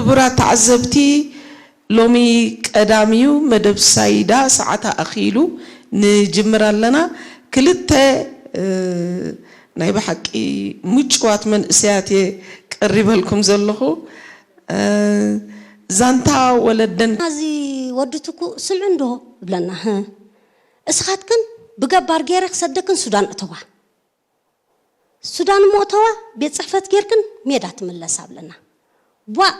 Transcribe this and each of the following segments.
ክቡራት ተዓዘብቲ፣ ሎሚ ቀዳም እዩ፣ መደብ ሳይዳ ሰዓታ ኣኺሉ ንጅምር ኣለና። ክልተ፣ እ፣ ናይ ብሓቂ ምጭዋት መንእሰያት እየ ቀሪበልኩም ዘለኹ። እ፣ ዛንታ ወለደን። እዚ ወዲ ትኩእ ስምዒ እንዶ ይብለና። "ህእ፣ እስኻትክን ብገባር ገይረ ክሰደክን ሱዳን እተዋ። ሱዳን እሞ እተዋ፣ ቤት ጽሕፈት ጌርክን ሜዳ ትምለሳ" ብለና። "ቧእ፣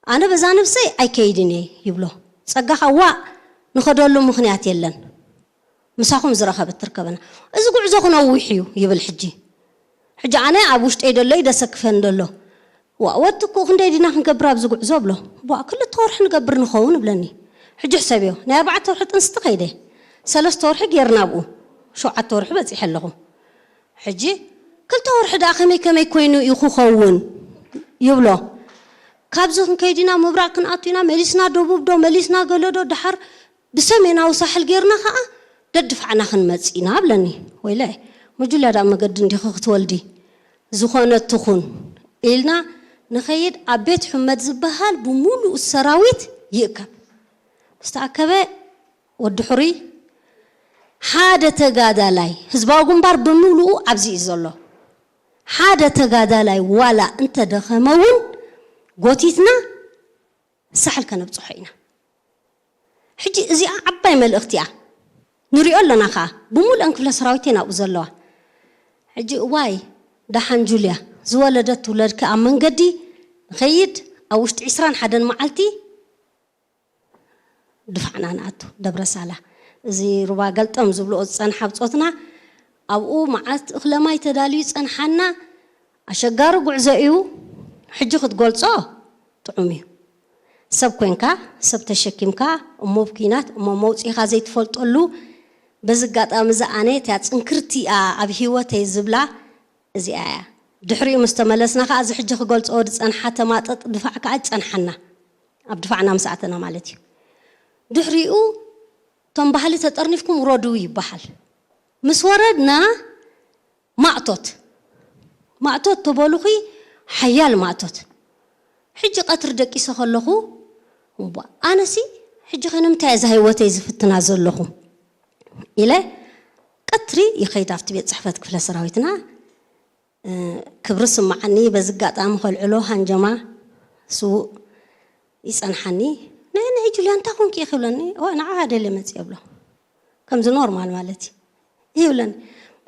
ኣነ በዛ ነብሰይ ኣይከይድን እየ" ይብሎ። ጸጋኻ፣ "ዋእ፣ ንኸደሉ ምኽንያት የለን። ምሳኹም ዝረኸበት ትርከበና። እዚ ጉዕዞ ክነውሕ እዩ" ይብል። ሕጂ፣ ሕጂ ኣነ ኣብ ውሽጠይ ደሎ እዩ ደሰክፈን ደሎ። "ዋእ፣ ወዲ ትኩእ፣ ክንደይ ዲና ክንገብር ኣብዚ ጉዕዞ?" ብሎ። "ቧእ፣ ክልተ ወርሒ ንገብር ንኸውን" ብለኒ። ሕጂ ሕሰብዮ፣ ናይ ኣርባዕተ ወርሒ ጥንስቲ ከይደ፣ ሰለስተ ወርሒ ጌርና ኣብኡ፣ ሸውዓተ ወርሒ በጺሐ ኣለኹ። ሕጂ ክልተ ወርሒ ደኣ ከመይ ከመይ ኮይኑ እዩ ክኸውን? ይብሎ። "ካብዚ ክንከይድ ኢና፣ ምብራቕ ክንኣቱ ኢና፣ መሊስና ደቡብ ዶ፣ መሊስና ገለ ዶ፣ ደሓር ብሰሜናዊ ሳሕል ጌርና ኸኣ ደድፋዕና ክንመጽእ ኢና" ብለኒ። "ወይለ፣ ምጁልያ ደኣ መገዲ እንዲኺ ክትወልዲ፣ ዝኾነ ትኹን" ኢልና ንኸይድ። ኣብ ቤት ሕመድ ዝበሃል ብምሉኡ ሰራዊት ይእከብ። ምስ ተኣከበ፣ ወዲ ሕሩይ፣ ሓደ ተጋዳላይ፣ ህዝባዊ ግንባር ብምሉኡ ኣብዚ እዩ ዘሎ። ሓደ ተጋዳላይ ዋላ እንተደኸመ እውን ጎቲትና ሳሕል ከነብጽሖ ኢና። ሕጂ እዚኣ ዓባይ መልእኽቲ እያ። ንሪኦ ኣለና ኸኣ፣ ብምሉአን ክፍለ ሰራዊት እየን ኣብኡ ዘለዋ። ሕጂ እዋይ፣ ደሓን ጁልያ፣ ዝወለደት ትውለድኪ፣ ኣብ መንገዲ ንኸይድ፣ ኣብ ውሽጢ ዕስራን ሓደን መዓልቲ ድፋዕና ንኣቱ ደብረ ሳላ። እዚ ሩባ ገልጠም ዝብልኦ ዝጸንሓ ብጾትና፣ ኣብኡ መዓት እኽለ ማይ ተዳልዩ ይጸንሓና። ኣሸጋሪ ጉዕዞ እዩ። ሕጂ ክትገልጾ ጥዑም እዩ። ሰብ ኮንካ፣ ሰብ ተሸኪምካ፣ እሞ ኣብ ኲናት፣ እሞ መውጺእኻ ዘይትፈልጠሉ። በዚ ኣጋጣሚ እዚ ኣነ እቲኣ ጽንክርቲ እያ ኣብ ህይወተይ ዝብላ እዚኣ እያ። ድሕሪኡ ምስ ተመለስና ከኣ፣ እዚ ሕጂ ክገልጾ ዝጸንሓ ተማጠጥ ድፋዕ ከኣ ይጸንሓና። ኣብ ድፋዕና ምስ ኣተና ማለት እዩ። ድሕሪኡ እቶም ባህሊ ተጠርኒፍኩም ውረዱ ይበሃል። ምስ ወረድና ማእቶት፣ ማእቶት ተበሉኺ፣ ሓያል ማእቶት። ሕጂ ቀትሪ ደቂሰ ከለኹ፣ እምቧ፣ ኣነሲ ሕጂ ከ ንምንታይ እዛ ህይወተይ ዝፍትና ዘለኹ? ኢለ ቀትሪ ይኸይድ ኣብቲ ቤት ጽሕፈት ክፍለ ሰራዊትና። እ፣ ክብሪ ስምዓኒ፣ በዚ ኣጋጣሚ ከልዕሎ ሃንጀማ ስዉእ ይጸንሓኒ። "ነይ፣ ነይ ጁልያ፣ እንታይ ኮንኪ ኢኺ?" ይብለኒ። "ኦ፣ ንዓኻ ደልየ መጽየ" እብሎ። ከምዚ ኖርማል ማለት እዩ። ይብለኒ።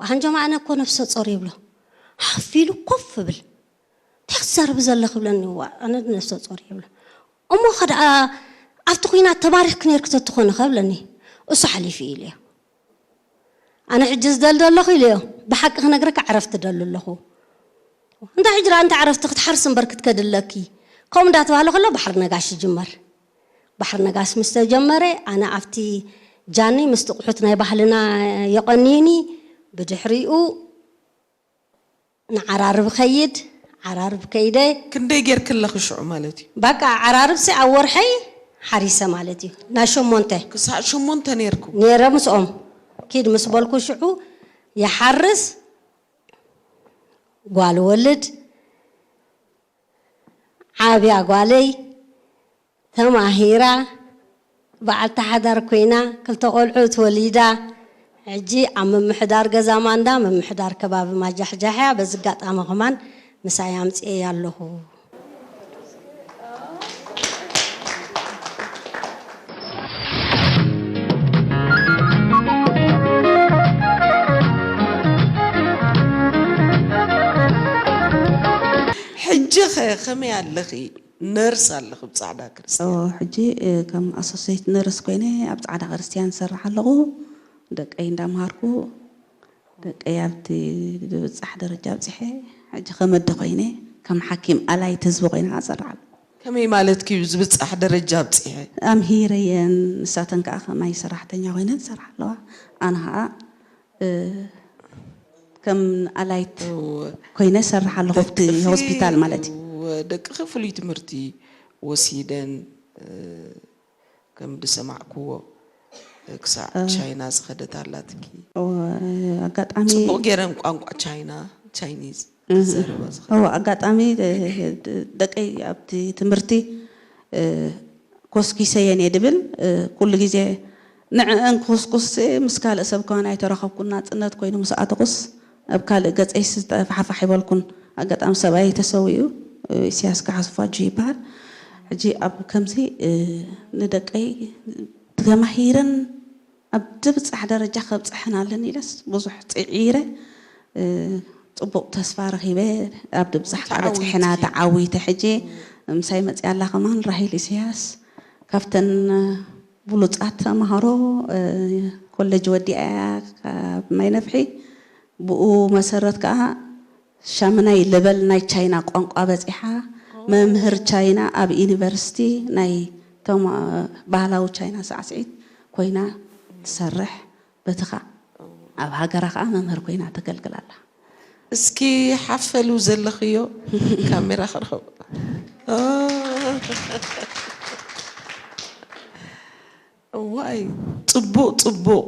"ሃንጀማ፣ ኣነ እኮ ነፍሰ ጾር" ይብሎ። ሓፍ ኢሉ ኮፍ ይብል። "እንታይ ክትዛረቢ ዘለኺ?" ይብለኒ። "ዋ፣ ኣነ ነፍሰ ጾር" ይብሎ። "እሞ ኸ ደኣ ኣብቲ ኲናት ተማሪኽኪ ነይርኪ ተትኾኒ ኸ?" ይብለኒ። "እሱ ሓሊፉ እዩ" ኢለዮ። ኣነ ሕጂ ዝደሊ ዘለኹ ኢለዮ። ብሓቂ ክነግረካ ዕረፍቲ ደሊ ኣለኹ። እንታይ ሕጂ ደኣ እንታይ ዕረፍቲ ክትሓርሲ እምበር ክትከዲ ኣለኪ? ከምኡ እንዳተባህለ ከሎ ባሕሪ ነጋሽ ይጅመር። ባሕሪ ነጋሽ ምስ ተጀመረ ኣነ ኣብቲ ጃኒ ምስቲ ቁሑት ናይ ባህልና የቐንየኒ። ብድሕሪኡ ንዓራርብ ኸይድ፣ ዓራርብ ከይደ። ክንደይ ጌርኪ ኣለኺ ሽዑ ማለት እዩ? በቃ ዓራርብሲ ኣብ ወርሐይ ሓሪሰ ማለት እዩ። ናይ ሸሞንተ። ክሳዕ ሸሞንተ ኔርኩ? ኔረ ምስኦም። ኪድ ምስ በልኩ ሽዑ ይሓርስ፣ ጓል ወልድ፣ ዓብያ ጓለይ ተማሂራ፣ በዓልቲ ሓዳር ኮይና፣ ክልተ ቆልዑት ወሊዳ፣ ሕጂ ኣብ ምምሕዳር ገዛ ማንዳ፣ ምምሕዳር ከባቢ ማጃሕጃሕ እያ። በዚ ኣጋጣሚ ከማን ምሳይ ኣምጽኤያ ኣለኹ። ሕጂ ኸ ከመይ ኣለኺ? ነርስ ኣለኺ ብጻዕዳ ክርስትያን። ኦ፣ ሕጂ፣ እ፣ ከም ኣሶሴት ነርስ ኮይነ ኣብ ጻዕዳ ክርስትያን እሰርሕ ኣለኹ። ደቀይ እንዳምሃርኩ፣ ደቀይ ኣብቲ ዝብጻሕ ደረጃ ኣብጺሐ፣ ሕጂ ከም ኣደ ኮይነ፣ ከም ሓኪም ኣላይት ህዝቢ ኮይነ እሰርሕ ኣለኹ። ከመይ ማለትኪ እዩ ዝብጻሕ ደረጃ ኣብጺሐ? ኣምሂረየን፣ ንሳተን ከኣ ከማይ ሰራሕተኛ ኮይነን ይሰርሓ ኣለዋ። ኣነ ከኣ፣ እ፣ ከም ኣላይት እወ። ኮይነ እሰርሕ ኣለኹ ኣብቲ ደቅኺ፣ ሆስፒታል ማለት እዩ። እወ፣ ደቅኺ ፍሉይ ትምህርቲ ወሲደን፣ እ፣ ከም ዝሰማዕክዎ፣ እ፣ ክሳዕ እ። ቻይና ዝኸደት ኣላትኪ። እወ፣ ኣጋጣሚ ጽቡቕ ገይረን ቋንቋ ቻይና፣ ቻይኒዝ። እህ። ዘረባ ዝኸ- እዎ፣ ኣጋጣሚ፣ እ፣ ደ-፣ ደቀይ ኣብቲ ትምህርቲ፣ እ፣ ኮስኪሰየን እየ ድብል፣ እ፣ ኩሉ ግዜ ንዕአን ክኹስኩስ ምስ ካልእ ሰብ ከውን ኣይተረኸብኩን። ናጽነት ኮይኑ ምስ ኣተኹስ ኣብ ካልእ ገጸይ ዝተፋሕፋሕ ይበልኩን። ኣጋጣሚ ሰብኣይ ተሰዊኡ፣ እ፣ ኢሳያስ ካሕሱ ፋጁ ይበሃል። ሕጂ ኣብ ከምዚ፣ እ፣ ንደቀይ ተማሂረን ኣብ ድብጻሕ ደረጃ ከብጽሐን ኣለኒ ኢለስ ብዙሕ ጽዒረ፣ እ፣ ጽቡቕ ተስፋ ረኺበ። ኣብ ድብጻሕ ከኣ ተዓዊትኪ። በጺሕና፣ ተዓዊተ። ሕጂ ምሳይ መጽያ ኣላ ከማን ራሄል ኢሳያስ፣ ካብተን ብሉጻት ተማሃሮ፣ እ፣ ኮሌጅ ወዲኣ እያ ካብ ማይ ነፍሒ። ብኡ መሰረት ከኣ ሻምናይ ለበል ናይ ቻይና ቋንቋ በጺሓ፣ መምህር ቻይና ኣብ ዩኒቨርሲቲ ናይ ተማ-፣ ባህላዊ ቻይና ሳዕስዒት ኮይና ትሰርሕ። በቲ ኸኣ ኣብ ሃገራ ኸኣ መምህር ኮይና ተገልግል ኣላ። እስኪ ሓፈሉ ዘለኽዮ ካሜራ ክረኸብ። ኦ። እዋይ፣ ጽቡቕ፣ ጽቡቕ።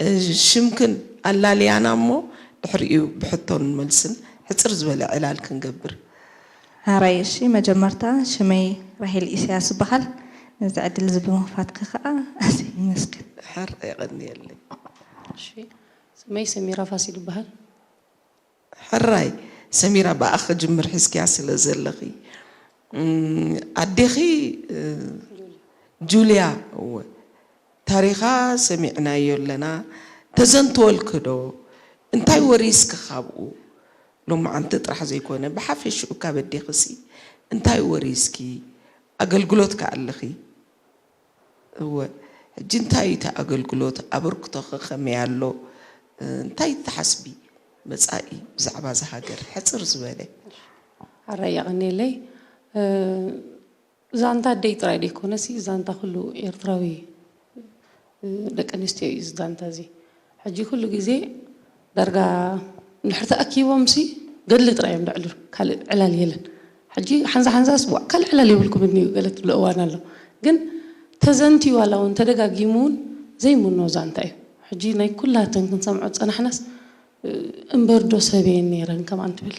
እ፣ ሽምክን ኣላልያና እሞ ድሕሪኡ ብሕቶን መልስን ሕጽር ዝበለ ዕላል ክንገብር። ሕራይ፣ እሺ፣ መጀመርታ ሽመይ ራሄል ኢሳያስ ይበሃል። ነዚ ዕድል እዚ ብምኽፋትኪ ከኣ ኣዝየ ይመስገን። ሕራይ፣ የቐንየለይ። እሺ፣ ስመይ ሰሚራ ፋሲል ይበሃል። ሕራይ፣ ሰሚራ፣ ብኣኺ ክጅምር ሒዝክያ ስለ ዘለኺ። እም፣ ኣዴኺ፣ እ፣ ጁልያ፣ እወ፣ ታሪኻ ሰሚዕናዮ ኣለና። ተዘንትወልኪ ዶ? እንታይ ወሪስኪ ካብኡ? ሎማዓንቲ ጥራሕ ዘይኮነ፣ ብሓፈሽኡ ካብ ኣዴኽሲ እንታይ ወሪስኪ? ኣገልግሎት ከ ኣለኺ? እወ። ሕጂ እንታይ እዩ እቲ ኣገልግሎት? ኣበርክቶኸ ከመይ ኣሎ? እንታይ ትሓስቢ? መጻኢ ብዛዕባ እዛ ሃገር ሕጽር ዝበለ። ሕራይ የቐንየለይ። እ፣ ዛንታ ኣደይ ጥራይ ደይኮነሲ፣ ዛንታ ኩሉ ኤርትራዊ፣ እ፣ ደቂ ኣንስትዮ እዩ እዚ ዛንታ እዚ። ሕጂ ኩሉ ግዜ ዳርጋ እንድሕር ተኣኪቦምሲ ገድሊ ጥራይ እዮም ዘዕልሉ፣ ካልእ ዕላል የለን። ሕጂ ሓንዛ ሓንዛስ፣ "ዋእ፣ ካልእ ዕላል የብልኩምን እዩ" ገለ ትብሎ እዋን ኣሎ። ግን ተዘንትዩ ዋላ እውን ተደጋጊሙ እውን ዘይምኖ ዛንታ እዩ። ሕጂ ናይ ኩላተን ክንሰምዖ ዝጸናሕናስ፣ እ፣ "እምበርዶ ሰብየን ነይረን" ከማን ትብል።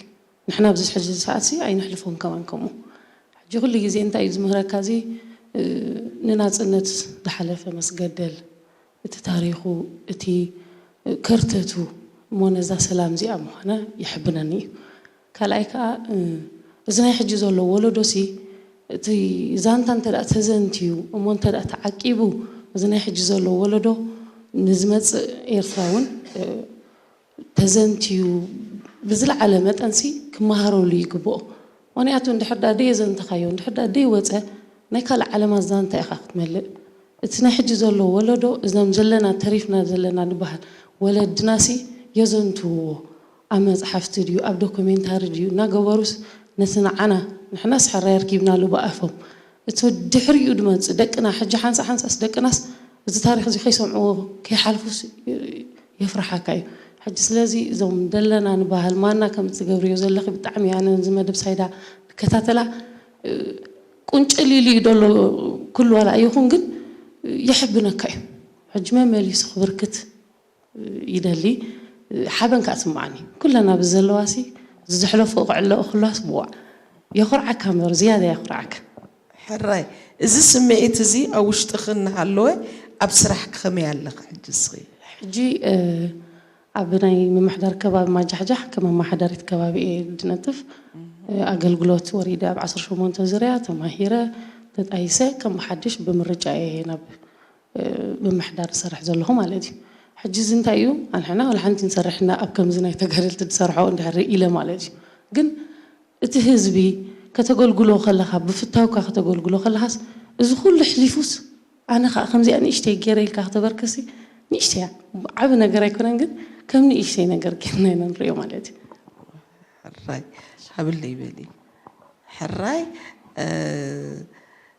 ንሕና ኣብዚ ሕጂ ሰዓትሲ ኣይነሕልፎን ከማን ከምኡ። ሕጂ ኩሉ ግዜ እንታይ እዩ ዝምህረካ እዚ፣ እ፣ ንናጽነት ዝሓለፈ መስገደል፣ እቲ ታሪኹ፣ እቲ ከርተቱ እሞ ነዛ ሰላም እዚኣ ምዃና ይሕብነኒ እዩ። ካልኣይ ከኣ፣ እ፣ እዚ ናይ ሕጂ ዘሎ ወለዶሲ እቲ ዛንታ እንተ ደኣ ተዘንትዩ እሞ እንተ ደኣ ተዓቂቡ፣ እዚ ናይ ሕጂ ዘሎ ወለዶ ንዝመጽእ ኤርትራ እውን፣ እ፣ ተዘንትዩ ብዝለዓለ መጠንሲ ክመሃረሉ ይግብኦ። ምኽንያቱ እንድሕር ደኣ ደየዘንተኻዮ፣ እንድሕር ደኣ ደይወጸ ናይ ካልእ ዓለማት ዛንታ ኢኻ ክትመልእ። እቲ ናይ ሕጂ ዘሎ ወለዶ፣ እዞም ዘለና ተሪፍና ዘለና ንበሃል ወለድናሲ የዘንትውዎ። ኣብ መጽሓፍቲ ድዩ፣ ኣብ ዶኩሜንታሪ ድዩ እናገበሩስ ነቲ ንዓና፣ ንሕናስ ሕራይ ኣርኪብናሉ ብኣፎም። እቲ ድሕሪኡ ድመጽእ ደቅና፣ ሕጂ ሓንሳ ሓንሳስ ደቅናስ እዚ ታሪኽ እዚ ከይሰምዕዎ ከይሓልፉስ የፍርሓካ እዩ። ሕጂ ስለዚ እዞም ደለና ንበሃል ማና ከም ትገብርዮ ዘለኺ ብጣዕሚ ኣነ እዚ መደብ ሳይዳ እከታተላ፣ እ፣ ቁንጭል ኢሉ እዩ ደሎ ኩሉ ዋላ ኣይኹን ግን የሕብነካ እዩ። ሕጂ መመሊሱ ክብርክት ይደሊ። ሓበን ከኣ ስምዓኒ። ኩለን ኣብዚ ዘለዋሲ፣ እዚ ዘሕለፎ ክዕለኦ ክህልዋስ ብዋዕ። የኹርዓካ እምበር፣ ዝያዳ የኹርዓካ። ሕራይ፣ እዚ ስምዒት እዚ ኣብ ውሽጥኺ እናሃለወ፣ ኣብ ስራሕኪ ከመይ ኣለኺ ሕጂ እስኺ? ሕጂ፣ እ፣ ኣብ ናይ ምምሕዳር ከባቢ ማጃሕጃሕ ከም ኣመሓዳሪት ከባቢ እየ ድነጥፍ። እ፣ ኣገልግሎት ወሪደ ኣብ ዓሰርተ ሸሞንተ ዙርያ ተማሂረ፣ ተጣይሰ፣ ከም ብሓድሽ ብምርጫ እየ ናብ እ፣ ምምሕዳር ዝሰርሕ ዘለኹ ማለት እዩ። ሕጂ እዚ እንታይ እዩ? ኣንሕና ዋላ ሓንቲ ንሰርሕ እና ኣብ ከምዚ ናይ ተጋደልቲ ዝሰርሖ እንድሕር ኢለ ማለት እዩ። ግን እቲ ህዝቢ ከተገልግሎ ከለኻ፣ ብፍታውካ ከተገልግሎ ከለኻስ፣ እዚ ኩሉ ኣሕሊፉስ፣ ኣነ ኸዓ ከምዚኣ ንእሽተይ ገይረ ኢልካ ክተበርክሲ፣ ንእሽተይ እያ። ዓቢ ነገር ኣይኮነን፣ ግን ከም ንእሽተይ ነገር ጌርና ኢና ንሪኦ ማለት እዩ። ሕራይ፣ ሃብለይ በሊ። ሕራይ፣ እ፣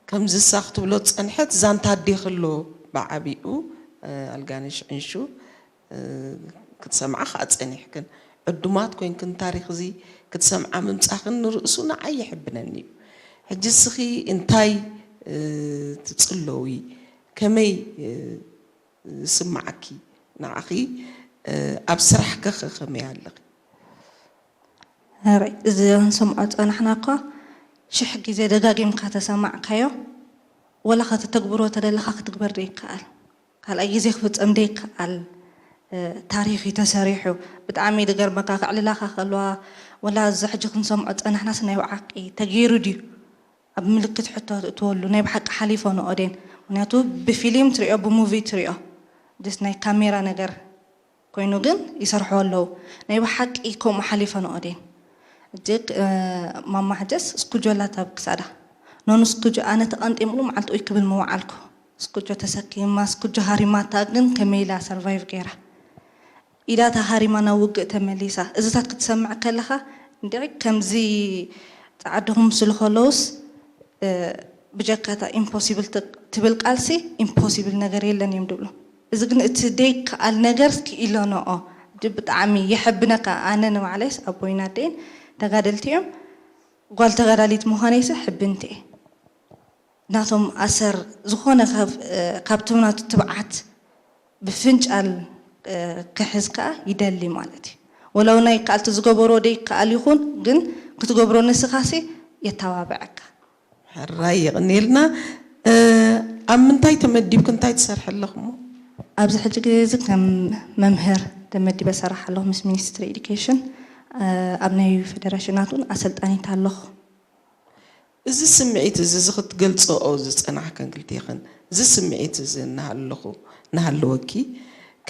ከምዚ እሳ ክትብሎ ዝጸንሐት ዛንታ ኣዴኺ ኣሎ ብዓቢኡ፣ እ፣ ኣልጋነሽ ዕንሹ፣ እ፣ ክትሰምዓ ከኣ ጸኒሕክን። ዕዱማት ኮይንክን ታሪኽ እዚ ክትሰምዓ ምምጻኽን ንርእሱ ንዓይ የሕብነኒ እዩ። ሕጂ እስኺ እንታይ፣ እ፣ ትጽለዊ? ከመይ፣ እ፣ ዝስምዓኪ ንዓኺ፣ እ፣ ኣብ ስራሕኪ ኸ ከመይ ኣለኺ? ራይ እዚ ክንሰምዖ ዝጸናሕና እኳ ሽሕ ግዜ ደጋጊምካ ተሰማዕካዮ፣ ወላ ከተተግብሮ ተደለኻ ክትግበር ደይከኣል፣ ካልኣይ ግዜ ክፍጸም ደይከኣል ታሪኽ እዩ ተሰሪሑ። ብጣዕሚ ድገርመካ፣ ክዕልላኻ ከለዋ፣ ወላ እዚ ሕጂ ክንሰምዖ ዝጸናሕናስ ናይ ብሓቂ ተገይሩ ድዩ ኣብ ምልክት ሕቶ ትእትወሉ? ናይ ብሓቂ ሓሊፎ ንኦዴን። ምክንያቱ ብፊሊም ትሪኦ፣ ብሙቪ ትሪኦ፣ ጀስት ናይ ካሜራ ነገር ኮይኑ ግን ይሰርሑ ኣለዉ። ናይ ብሓቂ ከምኡ ሓሊፈ ንኦዴን። እጅግ ማማ ሕጀስ ስኩጆ ኣላታ ኣብ ክሳዳ። ኖኑ ስኩጆ ኣነ ተቐንጢምሉ መዓልቲ ኡይ ክብል ምወዓልኩ። ስኩጆ ተሰኪማ፣ ስኩጆ ሃሪማታ ግን ከመይ ኢላ ሰርቫይቭ ገይራ? ኢዳ ተሃሪማ ናብ ውግእ ተመሊሳ። እዚታት ክትሰምዕ ከለኻ እንድዒ ከምዚ ጸዓዱ ክምስሉ ከለዉስ ብጀካ እታ ኢምፖሲብል ትብል ቃልሲ ኢምፖሲብል ነገር የለን እዮም ድብሉ። እዚ ግን እቲ ደይከኣል ነገር ክኢሎ ነኦ። ብጣዕሚ የሐብነካ። ኣነ ንባዕለይስ ኣቦይን ኣደይን ተጋደልቲ እዮም። ጓል ተጋዳሊት ምዃነይሲ ሕብንቲ እየ። ናቶም ኣሰር ዝኾነ ካብቶም ናቱ ትብዓት ብፍንጫል ክሕዝ ከዓ ይደሊ ማለት እዩ። ወላው ናይ ከኣልቲ ዝገበሮ ደይከኣል ይኹን ግን ክትገብሮ ንስኻሲ የተባብዐካ። ሕራይ የቕንየልና። ኣብ ምንታይ ተመዲብክ እንታይ ትሰርሒ ኣለኽሞ? ኣብዚ ሕጂ ግዜ እዚ ከም መምህር ተመዲበ ሰራሕ ኣለኹ ምስ ሚኒስትሪ ኤዱኬሽን ኣብ ናይ ፌደሬሽናት እውን ኣሰልጣኒት ኣለኹ። እዚ ስምዒት እዚ እዚ ክትገልፅኦ ዝፀናሕክን ክልቴኽን እዚ ስምዒት እዚ እናሃለኹ እናሃለወኪ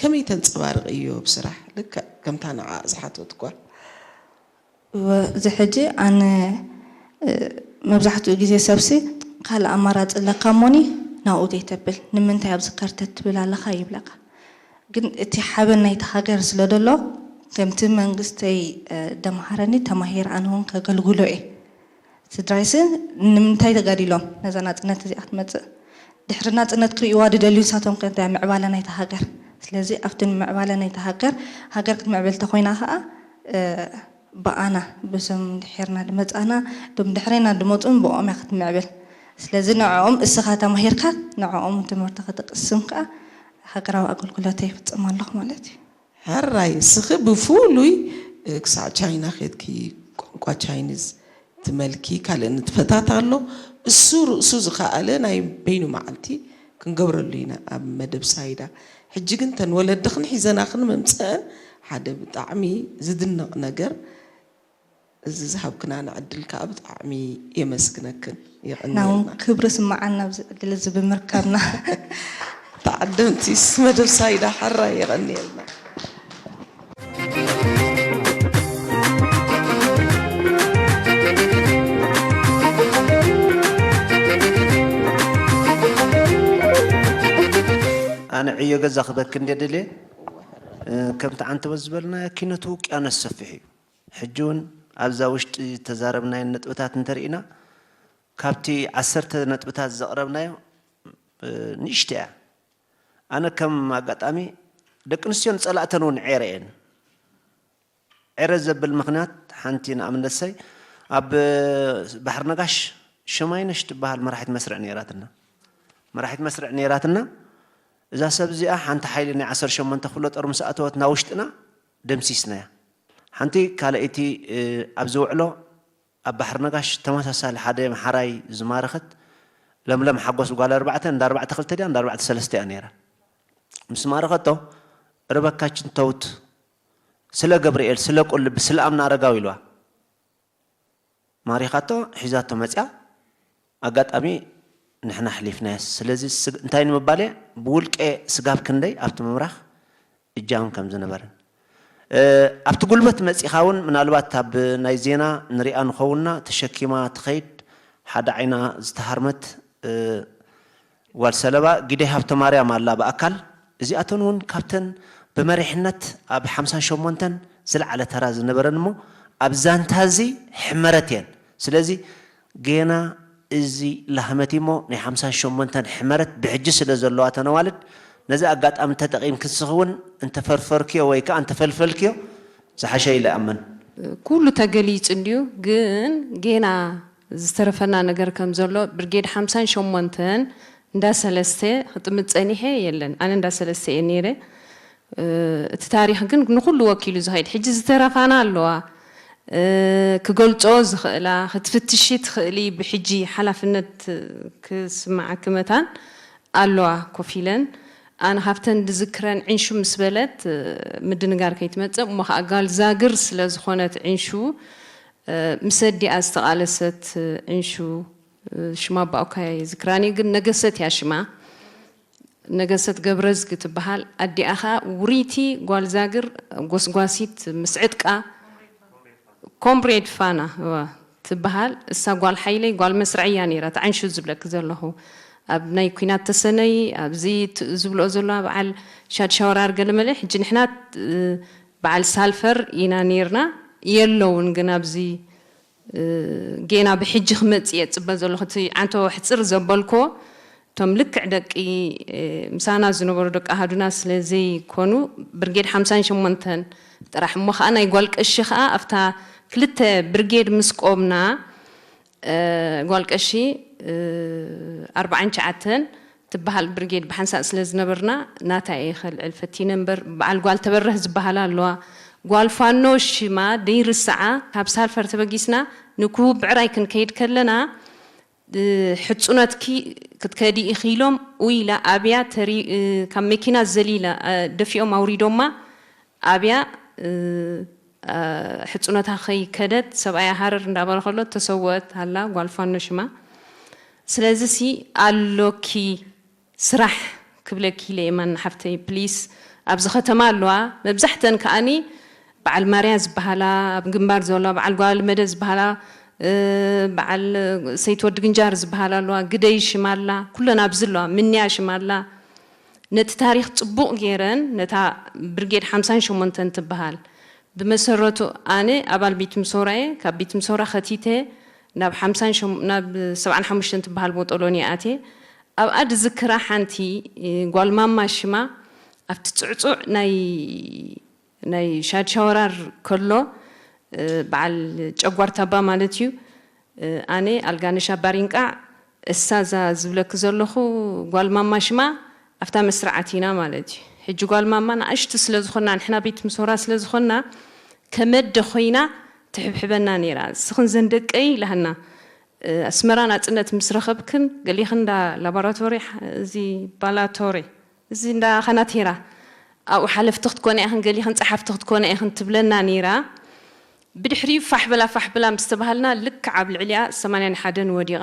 ከመይ ተንፀባርቕዮ ብስራሕ ልክዕ ከምታ ንዓ ዝሓተት ጓል? እዚ ሕጂ ኣነ መብዛሕትኡ ግዜ ሰብሲ ካልእ ኣማራፂ ኣለካ እሞኒ ናብኡ ዘይተብል ንምንታይ ኣብዚ ከርተት ትብል ኣለኻ ይብለካ። ግን እቲ ሓበን ናይቲ ሃገር ስለ ዘሎ ከምቲ መንግስተይ ደምሃረኒ ተማሂር ኣነ እውን ከገልግሎ እየ። ስድራይሲ ንምንታይ ተጋዲሎም ነዛ ናፅነት እዚኣ ክትመፅእ? ድሕሪ ናፅነት ክርእይዋ ድደልዩ ንሳቶም ከ እንታይ ምዕባለ ናይታ ሃገር? ስለዚ ኣብቲ ንምዕባለ ናይታ ሃገር፣ ሃገር ክትምዕብል ተኮይና ከዓ ብኣና ብዞም ድሒርና ድመፃና ዶም ድሕሬና ድመፁን ብኦም እያ ክትምዕብል። ስለዚ ንዕኦም እስኻ ተማሂርካ ንዕኦም ትምህርቲ ክትቅስም ከዓ ሃገራዊ ኣገልግሎተይ ይፍፅም ኣለኹ ማለት እዩ። ሕራይ እስኺ ብፍሉይ ክሳዕ ቻይና ኬድኪ ቋንቋ ቻይኒዝ ትመልኪ ካልእ ንጥፈታት ኣሎ እሱ ርእሱ ዝኸኣለ ናይ በይኑ መዓልቲ ክንገብረሉ ኢና ኣብ መደብ ሳይዳ ሕጂ ግን ተን ወለድኽን ሒዘናኽን ምምፀአን ሓደ ብጣዕሚ ዝድነቕ ነገር እዚ ዝሃብክናና ዕድል ከዓ ብጣዕሚ የመስግነክን የቐንየልና። ክብሪ ስመዓና ኣብዚ ዕድል እዚ ብምርካብና። ተዓደምቲ መደብ ሳይዳ ሓራ የቐንየልና። ኣነ ዕዮ ገዛ ክበክ እንደ ድልየ ከምቲ ዓንተቦ ዝበልና ኪነቱ ውቅያኖስ ሰፊሕ እዩ። ሕጂ እውን ኣብዛ ውሽጢ ዝተዛረብናየን ነጥብታት እንተርኢና ካብቲ ዓሰርተ ነጥብታት ዘቕረብናዮ ንእሽተ እያ። ኣነ ከም ኣጋጣሚ ደቂ ኣንስትዮን ጸላእተን እውን ዔረ እየን። ዔረ ዘብል ምኽንያት ሓንቲ ንኣብነሰይ ኣብ ባሕሪ ነጋሽ ሸማይነሽ ትበሃል መራሒት መስርዕ ነይራትና። መራሒት መስርዕ ነይራትና እዛ ሰብ እዚኣ ሓንቲ ሓይሊ ናይ ዓሰርተ ሸሞንተ ክፍለ ጦር ምስ ኣተወት ናብ ውሽጥና ደምሲስናያ። ሓንቲ ካልኣይቲ ኣብ ዝውዕሎ ኣብ ባሕሪ ነጋሽ ተመሳሳሊ ሓደ መሓራይ ዝማረኸት ለምለም ሓጎስ ጓል ኣርባዕተ እንዳ ኣርባዕተ ክልተ ድያ እንዳ ኣርባዕተ ሰለስተ እያ ነይራ። ምስ ማረኸቶ ርበካችን ተውት ስለ ገብርኤል ስለ ቁልቢ ስለ ኣምና ኣረጋዊ ኢልዋ ማሪኻቶ ሒዛቶ መፅያ ኣጋጣሚ ንሕና ኣሕሊፍናዮ ስለዚ እንታይ ንምባል እየ ብውልቀ ስጋብ ክንደይ ኣብቲ ምምራኽ እጃም ከም ዝነበረን ኣብቲ ጉልበት መፂኻ እውን ምናልባት ኣብ ናይ ዜና ንሪኣ ንኸውንና ተሸኪማ ትኸይድ ሓደ ዓይና ዝተሃርመት ጓል ሰለባ ጊደይ ሃብተማርያም ኣላ ብኣካል እዚኣተን እውን ካብተን ብመሪሕነት ኣብ ሓምሳን ሸሞንተን ዝለዓለ ተራ ዝነበረን እሞ ኣብ ዛንታ እዚ ሕመረት እየን ስለዚ ጌና እዚ ላህመት እሞ ናይ ሓምሳን ሸሞንተን ሕመረት ብሕጂ ስለ ዘለዋ ተነዋልድ ነዚ ኣጋጣሚ ተጠቒምኪ ንስኺ እውን እንተፈርፈርክዮ ወይ ከዓ እንተፈልፈልክዮ ዝሓሸ ኢለ እኣምን። ኩሉ ተገሊፁ እንድዩ ግን ጌና ዝተረፈና ነገር ከም ዘሎ ብርጌድ ሓምሳን ሸሞንተን እንዳ ሰለስተ ክጥምት ፀኒሐ የለን ኣነ እንዳ ሰለስተ እየ ነይረ እቲ ታሪክ ግን ንኩሉ ወኪሉ ዝኸይድ ሕጂ ዝተረፋና ኣለዋ ክገልጾ ዝኽእላ ክትፍትሺ ትኽእሊ ብሕጂ ሓላፍነት ክስምዓኪ መታን ኣለዋ ኮፍ ኢለን። ኣነ ካብተን ድዝክረን ዕንሹ ምስ በለት ምድንጋር ከይትመጽእ እሞ ኸኣ ጋል ዛግር ስለ ዝኾነት ዕንሹ ምስ ኣዲኣ ዝተቓለሰት ዕንሹ ሽማ ኣባኡካ ይዝክራኒ ግን ነገሰት እያ ሽማ። ነገሰት ገብረዝጊ ትበሃል። ኣዲኣ ኸኣ ውርይቲ ጓል ዛግር ጎስጓሲት ምስ ዕጥቃ ኮምሬድ ፋና እዋ ትበሃል። እሳ ጓል ሓይለይ ጓል መስርዐይ እያ ነይራ። ተዓንሹ ዝብለኪ ዘለኹ ኣብ ናይ ኲናት ተሰነይ ኣብዚ ት- ዝብልኦ ዘለዋ በዓል ሻድሻወራር ገለመለ ሕጂ ንሕና እ፣ በዓል ሳልፈር ኢና ነይርና የለውን ግን ኣብዚ እ፣ ጌና ብሕጂ ክመጽእ እየ ጽበ ዘለኹ እቲ ዓንቶ ሕጽር ዘበልኮ እቶም ልክዕ ደቂ እ፣ ምሳና ዝነበሩ ደቂ ኣሃዱና ስለ ዘይኮኑ ብርጌድ ሓምሳን ሸሞንተን ጥራሕ እሞ ከዓ ናይ ጓል ቀሺ ከዓ ኣብታ ክልተ ብርጌድ ምስ ቆምና እ፣ ጓል ቀሺ እ፣ ኣርባዓን ትሽዓተን ትበሃል ብርጌድ ብሓንሳእ ስለ ዝነበርና ናታ እየ ከልዕል ፈቲነ እምበር በዓል ጓል ተበረህ ዝበሃላ ኣለዋ ጓል ፋኖ ሽማ ደይርስዓ ካብ ሳልፈር ተበጊስና ንክውብዕራይ ክንከይድ ከለና እ፣ ሕፁነትኪ ክትከዲ ኢኺ ኢሎም ኡይ ኢላ ኣብያ ተሪ እ፣ ካብ መኪና ዘሊላ እ፣ ደፊኦም ኣውሪዶማ ኣብያ እ፣ እ፣ ሕፁነታ ከይከደት ሰብኣያ ሃረር እንዳበለ ከሎ ተሰወት ኣላ ጓል ፋኖ ሽማ ስለዚ ሲ ኣሎኪ ስራሕ ክብለኪ ኢለ እየ ማና ሓፍተይ ፕሊስ ኣብዚ ከተማ ኣለዋ መብዛሕተን ከኣኒ በዓል ማርያ ዝበሃላ ኣብ ግንባር ዘለዋ በዓል ጓል መደ ዝበሃላ እ፣ በዓል ሰይት ወዲ ግንጃር ዝበሃላ ኣለዋ ግደይ ሽማ ኣላ ኩለን ኣብዚ ኣለዋ ምንያ ሽማ ኣላ ነቲ ታሪኽ ጽቡቕ ገይረን ነታ ብርጌድ ሓምሳን ሸሞንተን ትበሃል ብመሰረቱ ኣነ ኣባል ቤት ምሶራ እየ ካብ ቤት ምሶራ ኸቲተ ናብ ሓምሳን ሸም- ናብ ሰብዓን ሓሙሽተን ትበሃል ቦጦሎኒ ኣትየ ኣብኣ ድዝክራ ሓንቲ እ፣ ጓል ማማ ሽማ ኣብቲ ጽዕጹዕ ናይ ናይ ሻድሻወራር ከሎ እ፣ በዓል ጨጓር ታባ ማለት እዩ እ፣ ኣነ ኣልጋነሽ ኣባሪንቃዕ እሳ እዛ ዝብለኪ ዘለኹ ጓል ማማ ሽማ ኣብታ መስርዓት ኢና ማለት እዩ ሕጂ ጓል ማማ ንኣሽቱ ስለ ዝኾና ንሕና ቤት ምሶራ ስለ ዝኾና ከመደ ኮይና ትሕብሕበና ነይራ እስኽን ዘን ደቀይ ኢላሃና እ፣ ኣስመራ ናፅነት ምስ ረኸብክን ገሊኽን እንዳ ላቦራቶሪ እ፣ እዚ ባላቶሪ እዚ እንዳ ኸናቴራ ኣብኡ ሓለፍቲ ክትኮና ኢኽን ገሊኽን ፀሓፍቲ ክትኮና ኢኽን ትብለና ነይራ ብድሕሪኡ ፋሕ በላ ፋሕ በላ ምስ ተባሃልና ልክዕ ኣብ ልዕሊኣ ሰማንያን ሓደን ወዲቓ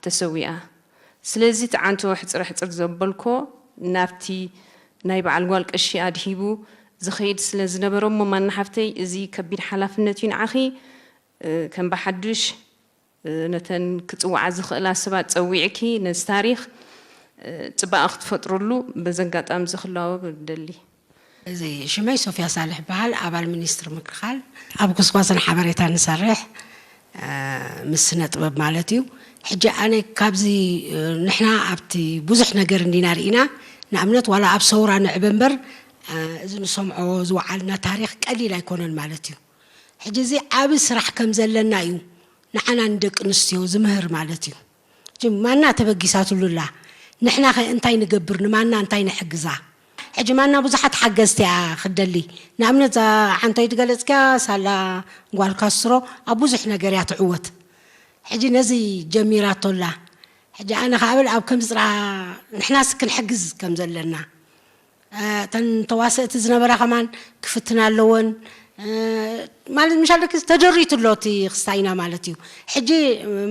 ተሰዊኣ ስለዚ እቲ ዓንቶ ሕፅር ሕፅር ዘበልኮ ናብቲ ናይ በዓል ጓል ቀሺ ኣድሂቡ ዝኸይድ ስለ ዝነበረ እሞ ማና ሓፍተይ እዚ ከቢድ ሓላፍነት እዩ ንዓኺ እ፣ ከም ብሓዱሽ እ፣ ነተን ክጽውዓ ዝኽእላ ሰባት ጸዊዕኪ ነዚ ታሪኽ እ፣ ጽባቐ ክትፈጥርሉ በዚ ኣጋጣሚ እዚ ክላወብ እደሊ። እዚ ሽመይ ሶፊያ ሳልሕ ይበሃል፣ ኣባል ሚኒስትሪ ምክልኻል። ኣብ ጎስጓስን ሓበሬታን ንሰርሕ እ፣ ምስ ስነ ጥበብ ማለት እዩ። ሕጂ ኣነ ካብዚ እ፣ ንሕና ኣብቲ ብዙሕ ነገር እንዲና ርኢና፣ ንኣብነት ዋላ ኣብ ሰውራ ንዕበ እምበር እ፣ እዚ ንሰምዖ ዝወዓልና ታሪኽ ቀሊል ኣይኮነን ማለት እዩ። ሕጂ እዚ ዓቢ ስራሕ ከም ዘለና እዩ ንዓና ንደቂ ኣንስትዮ ዝምህር ማለት እዩ። ሕጂ ማና ተበጊሳትሉ ኣላ። ንሕና ኸ እንታይ ንገብር? ንማና እንታይ ንሕግዛ? ሕጂ ማና ብዙሓት ሓገዝቲ እያ ክደሊ። ንኣብነት እዛ ዓንቶይ ዝገለጽክያ ሳላ ጓል ካስትሮ ኣብ ብዙሕ ነገር እያ ትዕወት። ሕጂ ነዚ ጀሚራቶ ኣላ። ሕጂ ኣነ ከኣ ብል ኣብ ከምዚ ጥራ ንሕናስ ክንሕግዝ ከም ዘለና። እተን ተዋሰእቲ ዝነበራ ከማን ክፍትና ኣለወን ማለት ምሻል ደቂ ተደሪቱ ኣሎ እቲ ክስታይና ማለት እዩ። ሕጂ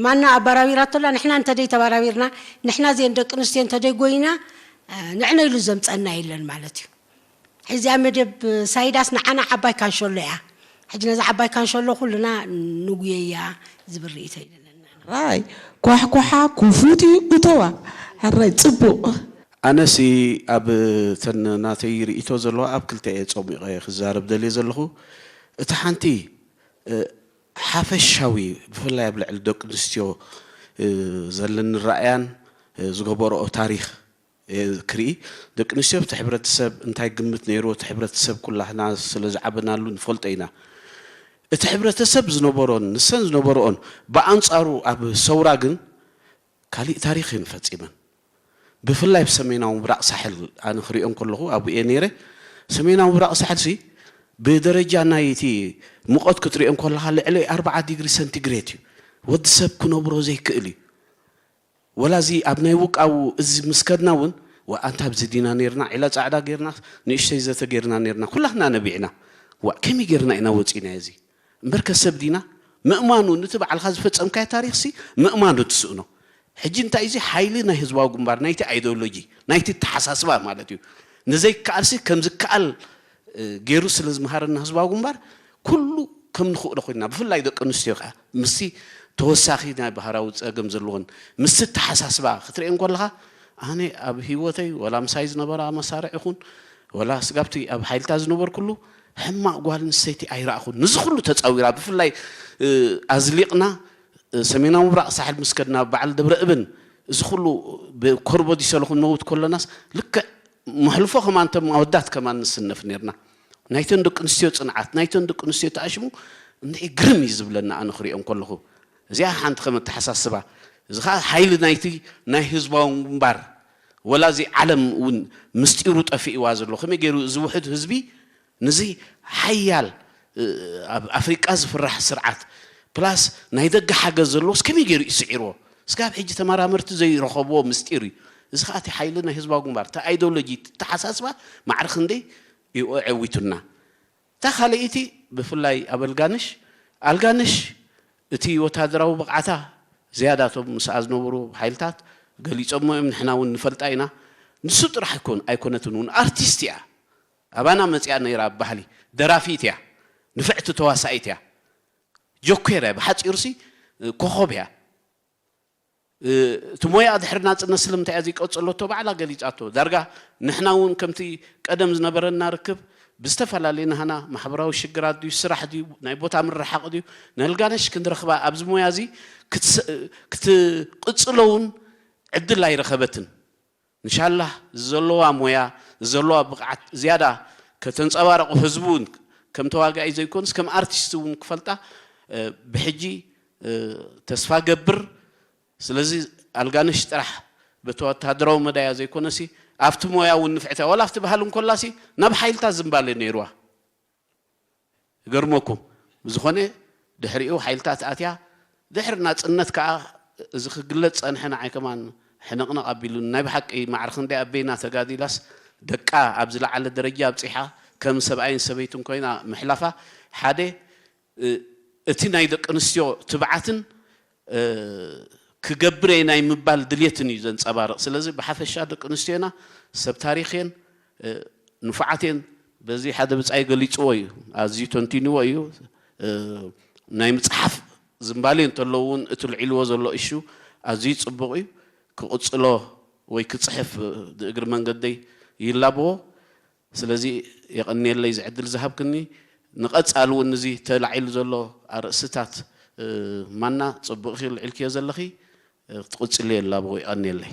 ማና ኣባራቢራቶ ኣላ ንሕና እንተደይ ተባራቢርና ንሕና እዚአን ደቂ ኣንስትዮ እንተደይ ጎይና ንዕነ ኢሉ ዘምፀና የለን ማለት እዩ። ሕዚኣ መደብ ሳይዳስ ንዓና ዓባይ ካንሸሎ እያ። ሕጂ ነዛ ዓባይ ካንሸሎ ኩልና ንጉየያ ዝብል ርእይቶ ይደለና። ራይ ኳሕኳሓ ኩፉት እዩ እተዋ ሕራይ ጽቡቕ። ኣነሲ ኣብ ተን ናተይ ርእይቶ ዘለዋ ኣብ ክልተ እየ ጾሚቐ ክዛረብ ደልየ ዘለኹ። እቲ ሓንቲ ሓፈሻዊ ብፍላይ ኣብ ልዕሊ ደቂ ኣንስትዮ ዘለኒ ራእያን ዝገበረኦ ታሪኽ ክርኢ ደቂ ኣንስትዮ ኣብቲ ሕብረተሰብ እንታይ ግምት ነይርዎ እቲ ሕብረተሰብ ኩላህና ስለ ዝዓበናሉ ንፈልጦ ኢና እቲ ሕብረተሰብ ዝነበሮን ንሰን ዝነበረኦን ብኣንፃሩ ኣብ ሰውራ ግን ካሊእ ታሪኽ እየን ፈፂመን ብፍላይ ብሰሜናዊ ምብራቕ ሳሕል ኣነ ክሪኦ ከለኹ ኣብኡ እየ ነይረ ሰሜናዊ ምብራቕ ሳሕል ሲ ብደረጃ ናይ እቲ ሙቐት ክትሪኦ እንከለኻ ልዕሊ ኣርባዓ ዲግሪ ሰንቲግሬድ እዩ። ወዲ ሰብ ክነብሮ ዘይክእል እዩ። ወላ እዚ ኣብ ናይ ውቃው እዚ ምስ ከድና እውን፣ ዋ፣ ኣንታ ኣብዚ ዲና ነይርና፣ ዒላ ጻዕዳ ገይርና፣ ንእሽተይ ዘተ ገይርና ነይርና፣ ኩላትና ነቢዕና። ዋ፣ ከመይ ገይርና ኢና ወጺና እዚ? እምበርከ ሰብ ዲና? ምእማኑ፣ ነቲ ባዕልኻ ዝፈጸምካዮ ታሪኽሲ ምእማኑ ትስእኖ። ሕጂ እንታይ እዚ ሓይሊ ናይ ህዝባዊ ግንባር፣ ናይቲ ኣይዲዮሎጂ፣ ናይቲ ኣተሓሳስባ ማለት እዩ። ንዘይከኣልሲ ከም ዝከኣል፣ እ፣ ገይሩ ስለ ዝመሃረና ህዝባዊ ግንባር፣ ኩሉ ከም ንኽእሎ ኮይንና፣ ብፍላይ ደቂ ኣንስትዮ ከኣ፣ ምስቲ ተወሳኺ ናይ ባህራዊ ጸገም ዘለዎን፣ ምስቲ ኣተሓሳስባ ክትርእየን ከለኻ፣ ኣነ ኣብ ህይወተይ፣ ወላ ምሳይ ዝነበራ መሳርዕ ይኹን፣ ወላ ስጋብቲ ኣብ ሓይልታት ዝነበርኩሉ፣ ሕማቕ ጓል ኣንስተይቲ ኣይረኣኹን። ንዚ ኩሉ ተጻዊራ፣ ብፍላይ፣ እ፣ ኣዝሊቕና፣ እ፣ ሰሜናዊ ምብራቕ ሳሕል ምስ ከድና፣ በዓል ደብረ እብን፣ እዚ ኩሉ ብኮርቦዲሰሎ ክንመውት ከለናስ፣ ልክዕ መሕልፎ ከማን፣ እቶም ኣወዳት ከማን ንስነፍ ነይርና። ናይተን ደቂ ኣንስትዮ ጽንዓት፣ ናይተን ደቂ ኣንስትዮ ተኣሽሙ፣ እንድዒ ግርም እዩ ዝብለና ኣነ ክሪኦም ከለኹ። እዚኣ ሓንቲ ከም ኣተሓሳስባ። እዚ ኸኣ ሓይሊ ናይቲ ናይ ህዝባዊ ግንባር፣ ወላ እዚ ዓለም እውን ምስጢሩ ጠፊእዋ ዘሎ። ከመይ ገይሩ እዚ ውሑድ ህዝቢ፣ ነዚ ሓያል፣ እ፣ ኣብ ኣፍሪቃ ዝፍራሕ ስርዓት፣ ፕላስ ናይ ደገ ሓገዝ ዘለዎስ ከመይ ገይሩ እዩ ስዒርዎ? እስካብ ሕጂ ተመራመርቲ ዘይረኸብዎ ምስጢር እዩ። እዚ ኸኣ እቲ ሓይሊ ናይ ህዝባዊ ግንባር፣ እቲ ኣይዲዮሎጂ፣ እቲ ኣተሓሳስባ ማዕረ ክንደይ እዩ ኣዐዊቱና። እታ ካልኣይቲ፣ ብፍላይ ኣብ ኣልጋነሽ፣ ኣልጋነሽ እቲ ወታደራዊ ብቕዓታ ዝያዳ እቶም ምስኣ ዝነበሩ ሓይልታት ገሊጾሞ እዮም፣ ንሕና እውን ንፈልጣ ኢና። ንሱ ጥራሕ ኣይኮን-፣ ኣይኮነትን እውን፣ ኣርቲስት እያ። ኣባና መጺኣ ነይራ፣ ኣብ ባህሊ ደራፊት እያ፣ ንፍዕቲ ተዋሳኢት እያ፣ ጆኬር እያ፣ ብሓጺሩሲ ኮኾብ እያ። እ፣ እቲ ሞያ ድሕሪ ናጽነት ስለምንታይ እያ ዘይቀጸለቶ ባዕላ ገሊጻቶ። ዳርጋ ንሕና እውን ከምቲ ቀደም ዝነበረና ርክብ ብዝተፈላለየ ናህና ማሕበራዊ ሽግራት ድዩ፣ ስራሕ ድዩ፣ ናይ ቦታ ምርሓቕ ድዩ፣ ነልጋነሽ ክንረኽባ ኣብዚ ሞያ እዚ ክትስ-፣ ክትቅጽሎ እውን ዕድል ኣይረኸበትን። ንሻላህ ዘለዋ ሞያ፣ ዘለዋ ብቕዓት ዝያዳ ከተንጸባርቕ፣ ህዝቡ እውን ከም ተዋጋኢ ዘይኮንስ ከም ኣርቲስት እውን ክፈልጣ፣ እ፣ ብሕጂ፣ እ፣ ተስፋ ገብር። ስለዚ ኣልጋነሽ ጥራሕ በቲ ወታደራዊ መዳያ ዘይኮነሲ፣ ኣብቲ ሞያ እውን ንፍዕቲ እያ። ዋላ ኣብቲ ባህሊ እንኮላሲ ናብ ሓይልታት ዝምባሌ ነይርዋ። ይገርመኩም። ብዝኾነ ድሕሪኡ ሓይልታት ኣትያ፣ ድሕሪ ናጽነት ከኣ እዚ ክግለጽ ጸንሐ፣ ንዓይ ከማን ሕንቕንቕ ኣቢሉኒ። ናይ ብሓቂ ማዕረ ክንደይ ኣበይና ተጋዲላስ ደቃ ኣብ ዝለዓለ ደረጃ ኣብጺሓ፣ ከም ሰብኣይን ሰበይትን ኮይና ምሕላፋ፣ ሓደ፣ እ፣ እቲ ናይ ደቂ ኣንስትዮ ትብዓትን፣ እ፣ ክገብር እየ ናይ ምባል ድልየትን እዩ ዘንጸባርቕ። ስለዚ ብሓፈሻ ደቂ ኣንስትዮና ሰብ ታሪኽ እየን፣ እ፣ ንፉዓት እየን። በዚ ሓደ ብጻይ ገሊጽዎ እዩ፣ ኣዝዩ ተንቲንዎ እዩ። እ፣ ናይ ምጽሓፍ ዝምባሌ እንተሎ እውን እቲ ልዒልዎ ዘሎ እሹ ኣዝዩ ጽቡቕ እዩ። ክቕጽሎ ወይ ክጽሕፍ፣ እ፣ እግሪ መንገደይ ይላብዎ። ስለዚ የቐንየለይ እዚ ዕድል ዝሃብክኒ። ንቐጻሊ እውን እዚ ተላዒሉ ዘሎ ኣርእስታት፣ እ፣ ማና ጽቡቕ ኢኺ ልዒልክዮ ዘለኺ፣ እ፣ ክትቕጽልዮ ይላብዎ። የቐንየለይ።